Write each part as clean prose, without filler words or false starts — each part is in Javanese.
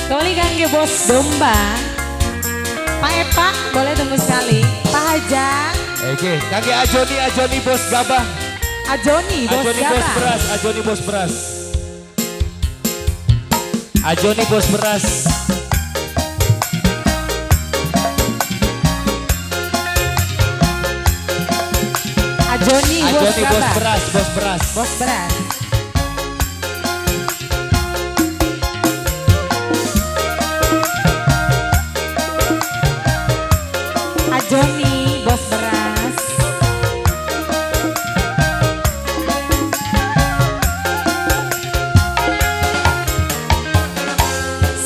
Kembali kangge bos domba. Pak Epak boleh tunggu sekali. Pak Hajat. Oke, kangge Ajoni, Ajoni bos gabah. Ajoni bos Ajoni bos gabah. Beras, Ajoni bos beras. Ajoni bos beras. Ajoni bos Ajoni bos gabah. Beras, bos beras. Bos beras. Ajoni bos beras.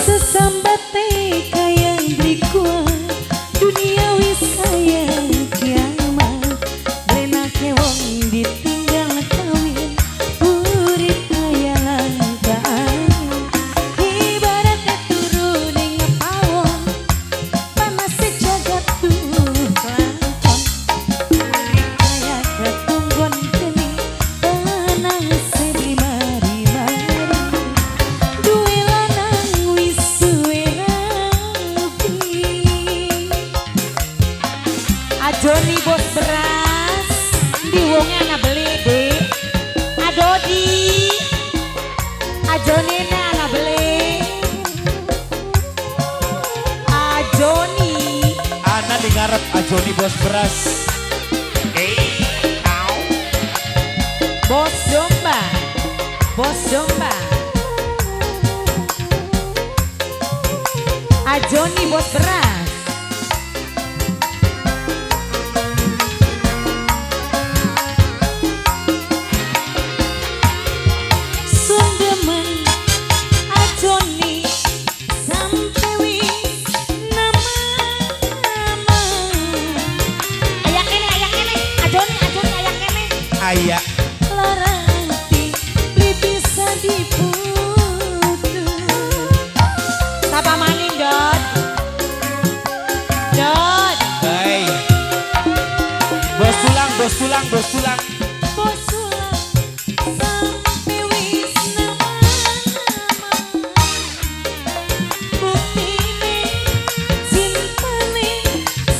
Sesambate kaya beli kuat, dunia wis kaya kiamat. Blenake wong ditinggal kawin, urip kaya langkaan. Ibaratnya turu ning pawon, panas jagat tuh kelakon. Urip kaya ketunggon geni, panas beli mari-mari. Duwe lanang wis suwe rabi. Ajoni bos beras, di wonge ana beli, Dik. Adodi. Ajoni ne ana beli. Ajoni. Ana di ngarep Ajoni bos beras. Bos domba. Bos domba. Ajoni bos beras. Sundemen Ajoni sampai wis nama-nama. Ayak kene, ayak kene. Ajoni, Ajoni ayak kene. Ayak. Lara ati beli bisa diputus. Sapa maning, Dot? Dot. Baik. Bos tulang, bos tulang, bos tulang. Bos tulang sampai wis nama-nama. Buktine cintane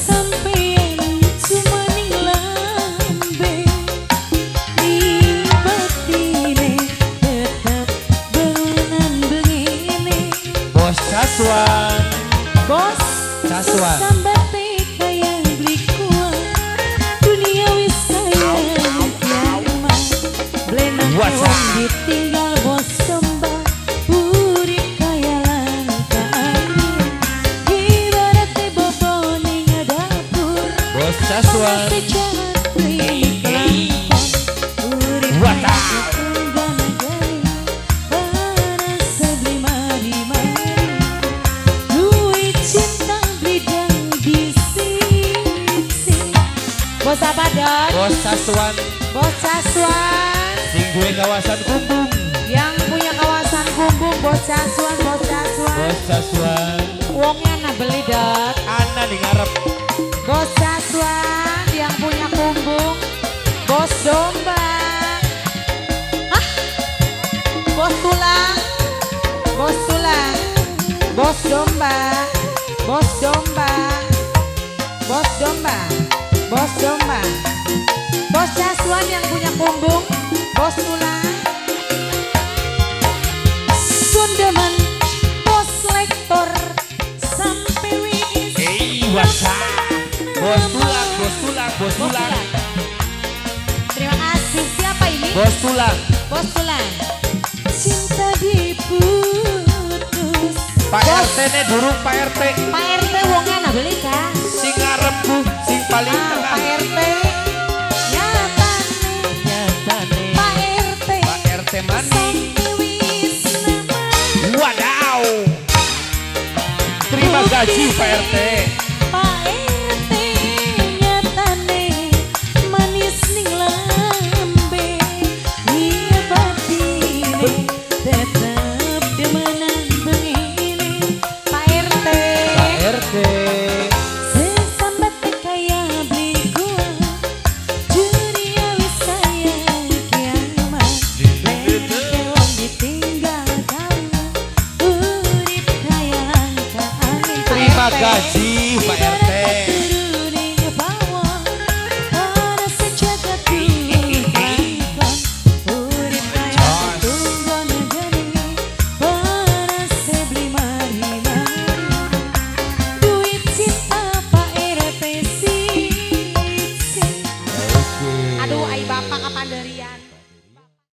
sampeyan cuma ning lambe. Ning batine tetep bengenan bengene. Bos Caswan. Bos Caswan. Sambate kaya beli kuat, dunia wis kaya kiamat. Blenake What's wong up? Ditinggal bos domba, urip kaya langka angin. Ibarate bobo ning dapur, Bos Caswan. panas jagat beli kelakon. Urip What's kaya up? ketunggan geni, panas beli mari-mari. Duit cinta beli dang disisi. Bos apa, Dot? Bos Caswan. Bos Caswan. Sing duwe kawasan Kumbung. Yang punya kawasan Kumbung, Bos Caswan, Bos Caswan. Bos Caswan. Wongnya ana beli, Dot. Ana di ngarep. Bos Caswan yang punya Kumbung. Bos domba. Hah? Bos tulang. Bos tulang. Bos domba. Bos domba. Bos domba. Bos domba. Bos Caswan yang punya Kumbung. Bos tulang. Sundeman bos lektor sampai wis Eh, what's up? Bos tulang, bos tulang, bos Bos tulang. tulang. Terima kasih. Siapa ini? Bos tulang. Bos tulang. Cinta diputus. Pak Bos, RT ne durung Pak RT. Pak RT wongnya ana beli kah? Sing ngarepku, sing paling Ah, tengah. Pak RT. Nyatane Nyatane. Pak RT. Pak RT maning. Sampai wis nama. Wadaw. Terima gaji Pak RT. Pak RT nyatane manis ning lambe. Iya batine tetep demenan bengine. Pak RT. Pak RT. Sesambate kaya beli kuat, dunia wis kaya kiamat. Blenake wong ditinggal kawin, urip kaya Dapat gaji.